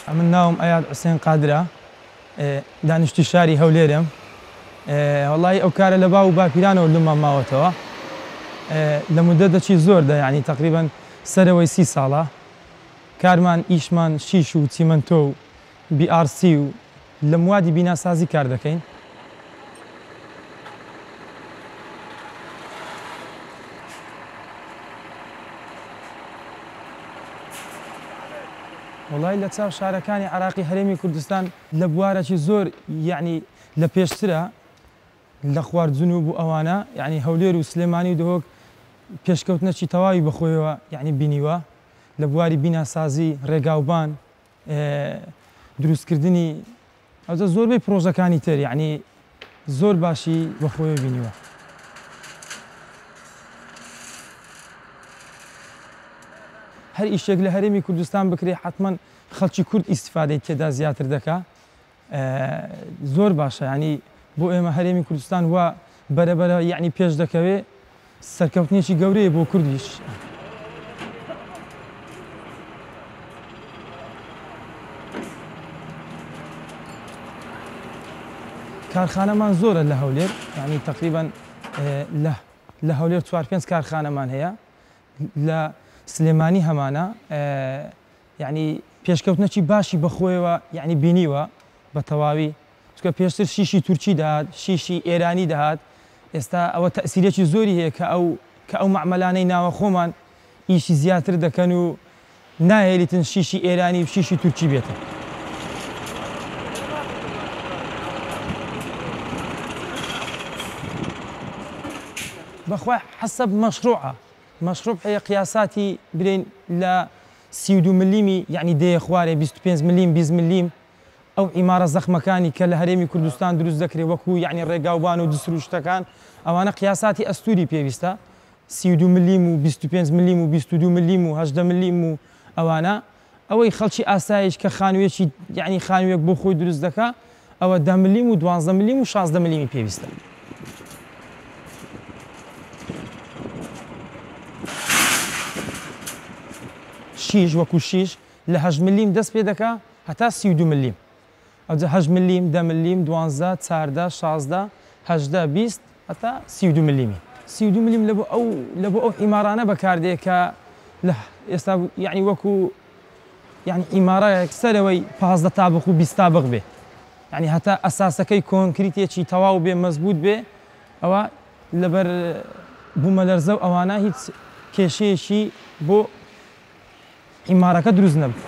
ئەمن ناوم ئەیاد حوسێن قادرە، دانیشتوی شاری هەولێرم. وەڵایی ئەو کارە لە باو و باپیرانەوە لۆمان ماوەتەوە لە مودەتەکی زۆردا، یعنی تەقریبەن سەرەوەی 30 ساڵە کارمان ئیشمان شیش و چیمەنتۆ و بی ئاڕ سی و لە موادی بیناسازی کار دەکەین. وەڵایی لە چاو شارەکانی عراقی هەرێمی کوردستان لە بوارەکی زۆر یەعنی لە پێشترە لە خوار جنوب و ئەوانە، یەعنی هەولێر و سلێمانی و دهۆک پێشکەوتنەکی تەواوی بەخۆیەوە یەعنی بینیوە لە بواری بیناسازی، ڕێگاوبان، دروستکردنی ئەوجا زۆربەی پرۆژەکانی تر یەعنی زۆر باشی بەخۆیەوە بینیوە. هەر ئیشێک لە هەرێمی کوردستان بکرێ حەتمەن خەڵکی کورد ئیستیفادەی تێدا زیاتر دەکا. زۆر باشە یانی بۆ ئێمە هەرێمی کوردستان وا بەرە بەرە یانی پێش دەکەوێ سەرکەوتنێکی گەورەیە بۆ کوردیش. کارخانەمان زۆرە لە هەولێر یانی تەقریبەن لە لە هەولێر چوار پێنج کارخانەمان هەیە لە سلێمانی هەمانە یەعنی پێشکەوتنەکی باشی بەخۆیەوە یەعنی بینیوە بە تەواوی چونکە پێشتر شیشی تورکی دەهات شیشی ئێرانی دەهات ئێستا ئەوە تەئسیرێکی زۆری هەیە کە ئەو کە ئەو مەعمەلانەی ناوەخۆمان ئیشی زیاتر دەکەن و ناهێلیتن شیشی ئێرانی و شیشی تورکی بێتن. بەخوا حەسەب مەشروعە مەشروب هەیە قیاساتی برێین لە 32 ملیمی یەعنی دێیە خوارێ 25 ملیم 20 ملیم ئەو عیمارە زەخمەکانی کە لە هەرێمی کوردستان دروست دەکرێ وەکو یەعنی ڕێگاوبان و دسروشتەکان ئەوانە قیاساتی ئەستوری پێویستە 32 ملیم و 25 ملیم و 22 ملیم و 18 ملیم و ئەوانە ئەوەی خەڵکی ئاسایش کە خانوویەکی یەعنی خانوویەک بۆ خۆی دروست دەکا ئەوە 10 ملیم و 12 ملیم و 16 ملیمی پێویستە. شیش وەکو شیش لە هەشت ملیم دەست پێ دەکا هەتا 32 ملیم ئەوجا هەشت ملیم 10 ملیم 12 14 16 18 20 هەتا 32 ملیمی. 32 ملیم لە بۆ ئەو لە بۆ ئەو عیمارانە بەکاردێ کە لە ئێستا یەعنی وەکو یەعنی عیمارەیەک سەرەوەی 15 تابق و 20 تابق بێ یەعنی هەتا ئەساسەکەی کۆنکریتێکی تەواو بێ مەزبوط بێ ئەوە لەبەر بوومەلەرزە و ئەوانە هیچ کێشەیەکی بۆ عیمارەکە دروست نەبوو.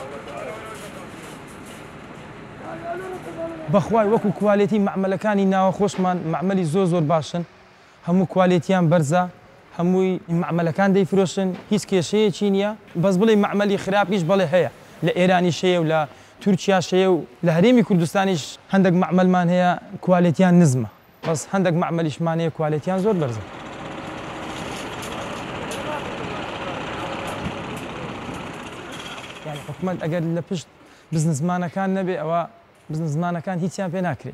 بەخوای وەکو کوالێتی مەعمەلەکانی ناوەخۆشمان مەعمەلی زۆر زۆر باشن هەموو کوالێتیان بەرزە هەمووی مەعمەلەکان دەیفرۆشن هیچ کێشەیەکی نییە بەس بڵێی مەعمەلی خراپیش بەڵێ هەیە لە ئێرانیش هەیە و لە تورکیاش هەیە و لە هەرێمی کوردستانیش هەندێک مەعمەلمان هەیە کوالێتیان نزمە بەس هەندێک مەعمەلیشمان هەیە کوالێتیان زۆر بەرزە. یانی حکومەت ئەگەر لە پشت بزنسمانەکان نەبێ ئەوە بزنسمانەکان هیچیان پێ ناکرێ.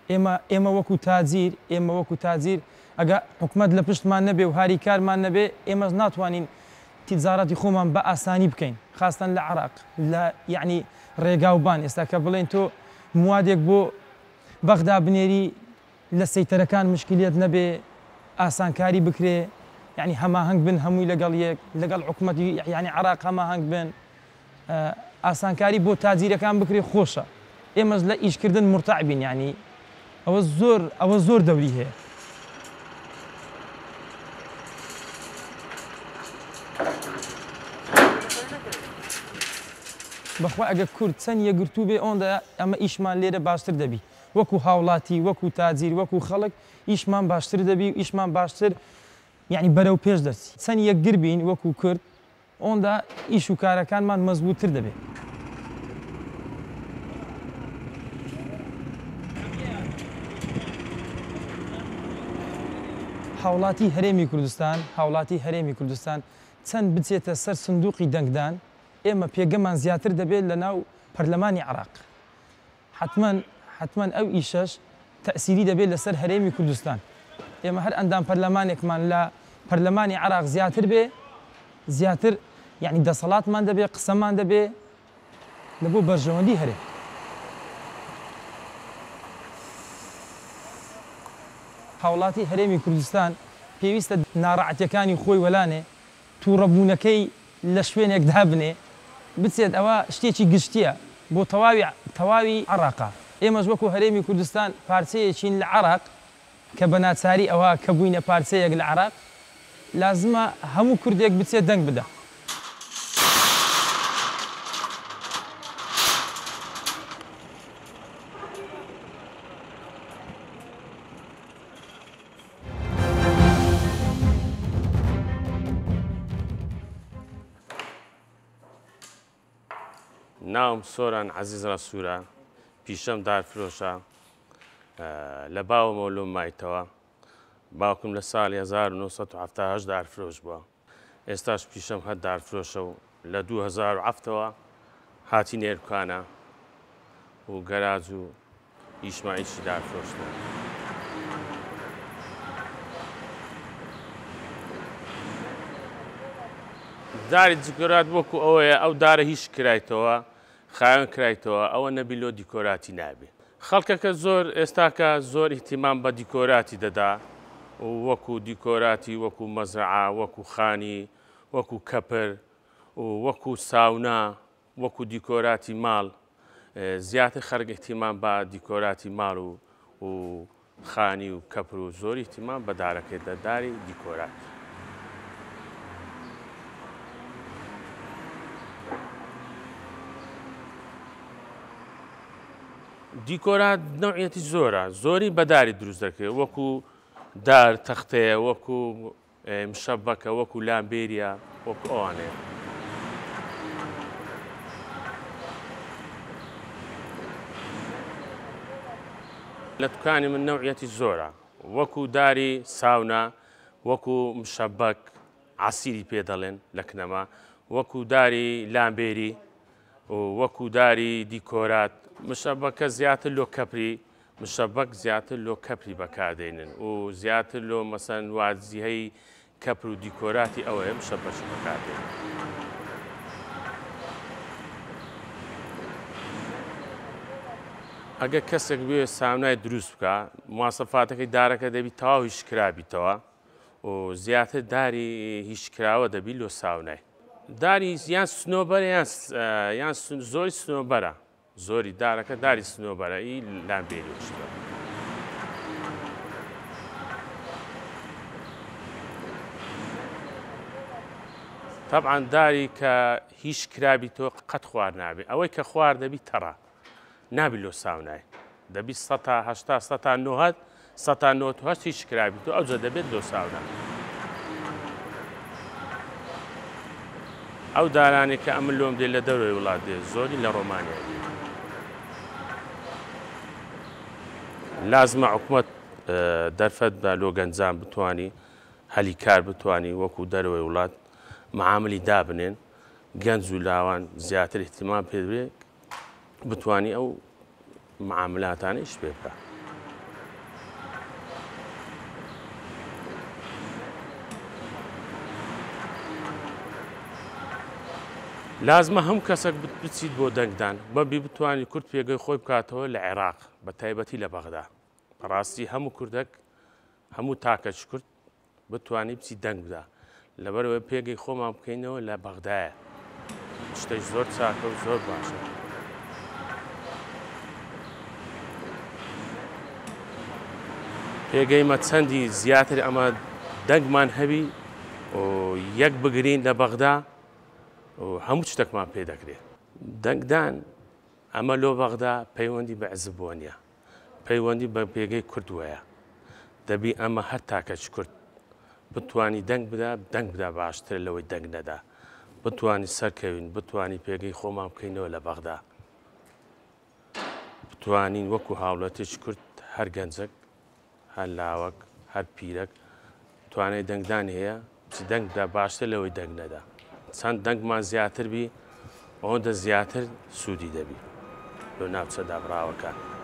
ئێمە ئێمە وەکو تاجیر ئێمە وەکو تاجیر ئەگە حکومەت لە پشتمان نەبێ و هاریکارمان نەبێ ئێمەش ناتوانین تیجارەتی خۆمان بە ئاسانی بکەین خاستەن لە عراق لە یەعنی ڕێگاوبان ئێستا کە بڵێن تۆ موادێک بۆ بەغدا بنێری لە سەیتەرەکان مشکلیەت نەبێ ئاسانکاری بکرێ یەعنی هەماهەنگ بن هەمووی لەگەڵ یەک لەگەڵ حکومەتی یەعنی عراق هەماهەنگ بن ئاسانکاری بۆ تاجیرەکان بکرێ خۆشە ئێمەش لە ئیشکردن مورتاع بین یانی ئەوە زۆر ئەوە زۆر دەوری هەیە. بەخوا ئەگە کورد چەند یەکگرتوو بێ ئەوەندە ئەمە ئیشمان لێرە باشتر دەبی وەکو هاوڵاتی وەکو تاجیر وەکو خەڵک ئیشمان باشتر دەبی و ئیشمان باشتر یانی بەرەو پێش دەچی چەند یەکگر بین وەکو کورد ئۆندا ئیش و کارەکانمان مەزبووتر دەبێ. هاوڵاتی هەرێمی کوردستان هاوڵاتی هەرێمی کوردستان چەند بچێتە سەر سندوقی دەنگدان ئێمە پێگەمان زیاتر دەبێت لە ناو پەرلەمانی عێراق. حەتمەن حەتمەن ئەو ئیشەش تەئسیری دەبێت لەسەر هەرێمی کوردستان. ئێمە هەر ئەندام پەرلەمانێکمان لە پەرلەمانی عێراق زیاتر بێ، زیاتر یەعنی دەسەڵاتمان دەبێ، قسەمان دەبێ. لە بۆ بەرژەوەندی هەرێم. هاوڵاتی هەرێمی کوردستان پێویستە ناڕەعەتیەکانی خۆی وەلانێ، توڕەبوونەکەی لە شوێنێک دابنێ بچێت ئەوە شتێکی گشتیە بۆ تەواوی تەواوی عەڕاقە، ئێمەش وەکو هەرێمی کوردستان پارچەیەکین لە عەڕاق کە بە ناچاری ئەوە کە بووینە پارچەیەک لە عەڕاق لازمە هەموو کوردێک بچێت دەنگ بدا. ناوم سۆران عەزیز ڕەسوورە، پیشەم دارفرۆشە، لە باوەمەوە لۆم مایتەوە. باوکم لە ساڵی 1970 دارفرۆش بووە. ئێستاش پیشەم هەر دارفرۆشە و لە 2007 ەوە هاتینە ئێرکانە و گەراج و ئیشمان ئیشی دارفرۆشتنە. داری دیکۆرات وەکو ئەوەیە ئەو دارە هیچ کرایتەوە خاوێن کرایتەوە ئەوە نەبی لۆ دیکۆراتی نابێ. خەڵکەکە زۆر ئێستاکە زۆر ئیهتیمام بە دیکۆراتی دەدا و وەکو دیکۆراتی وەکو مەزرەعە وەکو خانی وەکو کەپر و وەکو ساونا وەکو دیکۆراتی ماڵ زیاتر خەرک ئیهتیمام بە دیکۆراتی ماڵ و و خانی و کەپر و زۆر ئیهتیمام بە دارەکەی دە داری دیکۆرات. دیکۆرات نەوعیەتی زۆرە زۆری بە داری دروست دەکرێت وەکو دار تەختەیە وەکو مشەبەکە وەکو لامبێریە وەکو ئەوانەیە. لە دوکانی من نەوعیەتی زۆرە وەکو داری ساونا وەکو مشەبەک عەسیری پێ دەڵێن لە کنەما وەکو داری لامبێری و وەکو داری دیکۆرات مشەبەکە زیاتر لۆ کەپری مشەبەک زیاتر لۆ کەپری بەکاردێنن و زیاتر لۆ مەسەن وازیهەی کەپر و دیکۆراتی ئەوەیە مشەبەکی بەکاردێنن. ئەگەر کەسێک بێ ساونای دروست بکە مواسەفاتەکەی دارەکە دەبی تەواو هیشکرابیتەوە و زیاتر داری هیشکراوە دەبی لۆ ساونای داری یان سنۆبەر یان یان زۆری سنۆبەرە زۆری دارەکە داری سنۆبەرە ئی لامبێری وشتوە. تەبعەن داری کە هیچ کرابی تۆ قەت خوار نابی ئەوەی کە خوار دەبی تەڕە نابی لۆ ساونای دەبی سەتا هەشتا سەتا نۆهەد سەتا نۆت و هەشت هیچ کرابی تۆ ئەوجا دەبێت لۆ ساونا. ئەو دارانەی کە ئەمن لۆم دێ لە دەرەوەی وڵات دێ زۆری لە ڕۆمانیای دێ. لازمە حکومەت دەرفەت بە لۆ گەنجان بتوانی هەلی کار بتوانی وەکو دەرەوەی وڵات معاملی دابنێن گەنج و لاوان زیاتر اهتمام پێ بێ بتوانی ئەو معاملاتانە ئیش پێ بکا. لازمە هەموو کەسێک بچیت بۆ دەنگدان بەبی بتوانی کورد پێگەی خۆی بکاتەوە لە عێراق بە تایبەتی لە بەغدا بەڕاستی هەموو کوردێک هەموو تاکەچ کورد بتوانی بچی دەنگ بدا لەبەرئەوەی پێگەی خۆمان بکەینەوە لە بەغدایە شتێک زۆر چاکە و زۆر باشە. پێگەی مە چەندی زیاتر ئەمە دەنگمان هەبی و یەک بگرین لە بەغدا و هەموو شتێکمان پێ دەکرێت. دەنگدان ئەمە لۆ بەغدا پەیوەندی بە عزبوە نیە. پەیوەندی بە پێگەی کورد وەیە دەبی ئەمە هەر تاکەچ کورد بتوانی دەنگ بدا دەنگ بدا باشترە لەوەی دەنگ نەدا بتوانی سەرکەوین بتوانی پێگەی خۆمان بکەینەوە لە بەغدا بتوانین وەکو هاوڵاتیی کورد هەر گەنجەک هەر لاوەک هەر پیرەک توانای دەنگدانی هەیە چ دەنگ بدا باشتر لەوەی دەنگ نەدا چەند دەنگمان زیاتر بی ئەوەندە زیاتر سوودی دەبی لۆ ناوچە دابڕاوەکان.